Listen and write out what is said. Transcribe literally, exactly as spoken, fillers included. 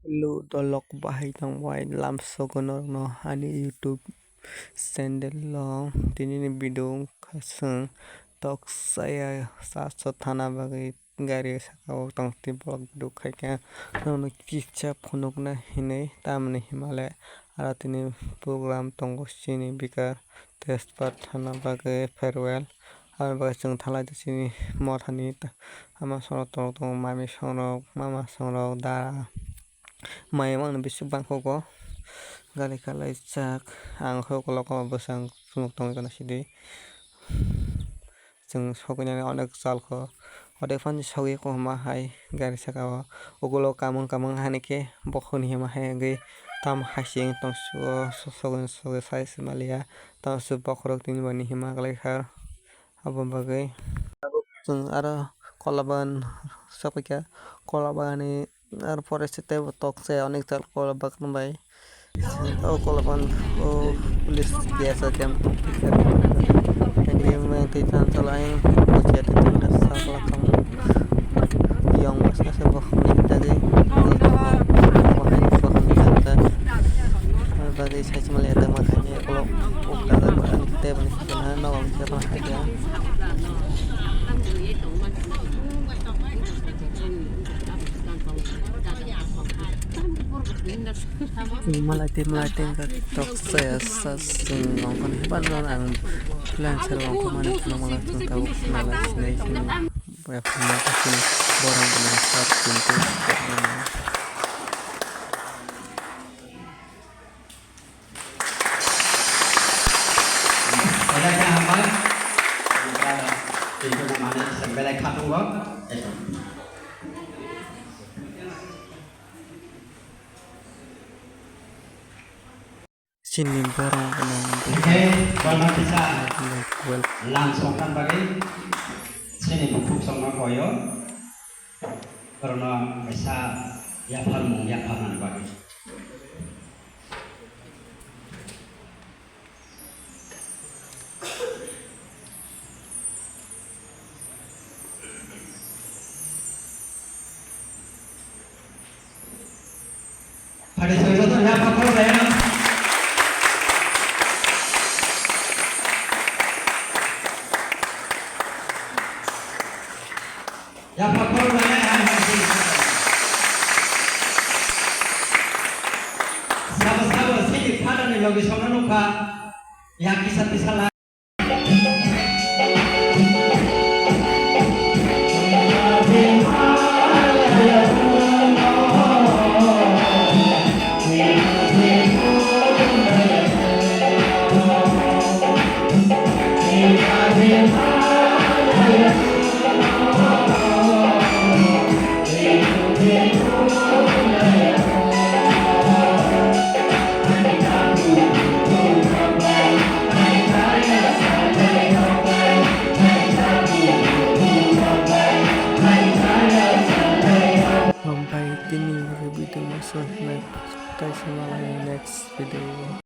Hello, dolok bahai tong bai lamsogo norokno ani YouTube channel o. Tini ni video wngkha chwng tok saya sa so thana bagwi gari saka o tong twi vlog video khaikha. Norokno kisa phunukna hinwi tamni himale aro tini program tongo chini bikar tejpat thana bagwi farewell. Aboni bagwi chwng thanglai chini mothani ama songrok tongo, mami songrok, mama songrok, dara, maya mangno bisuk bangkhogo. Gari kalaijak, ang khe ukolok o bwsang phunuk tongwi gana sidi. Chwng sogwi nani onek chal kho, odephano sogwi kwbangma hai gari saka o. Ukolok kamung kamung hani khe bokhoni hima hai wngwi tamo hai se wng tong suo, sogwi sogwi sai se maliya. Tamo se bokhorok tini bo ni hima kwlai kha. Abo bagwi tabuk chwng aro kola bagan sokphaikha, kola bagan ni aro pore se teibo tok se onek tal kola bagan bai. O kola bagan o police D S R camp tongphaikha. Ekdem tei than chala ayang bujiya tei tongna sakla tong. Yong bwskang se bokhorok ni dagi. Bokhorok ni dagi. Abo bagwi sai se maliya tongma thangya ukolok ukda tei bini. Malai tei malai tei wngkha tok saya sa chwng wngkha ni hwnba no ang plan se wngkha mani phano malai chwng tabuk malai sinai chwng bai phano ta chwng borang gwnang sar chwng tei. Belai khe hambai. Tei khe bo manwi se belai kha tongo. Chini borok gwnang Hingkhe bono kisa twelve. Lam songkhan bagwi chini bukhuk songno koyo. Borokno kaisa yapharmung yapharnani bagwi. Phaidi soi joto yapha khoroknai. Yapha khoroknai, hai, hai, hai. Sabo, sabo, sini phatani logi songno nukha. Yakisa tisala. Hambai tini bagwi video no swnamnai, tei se malai next video o.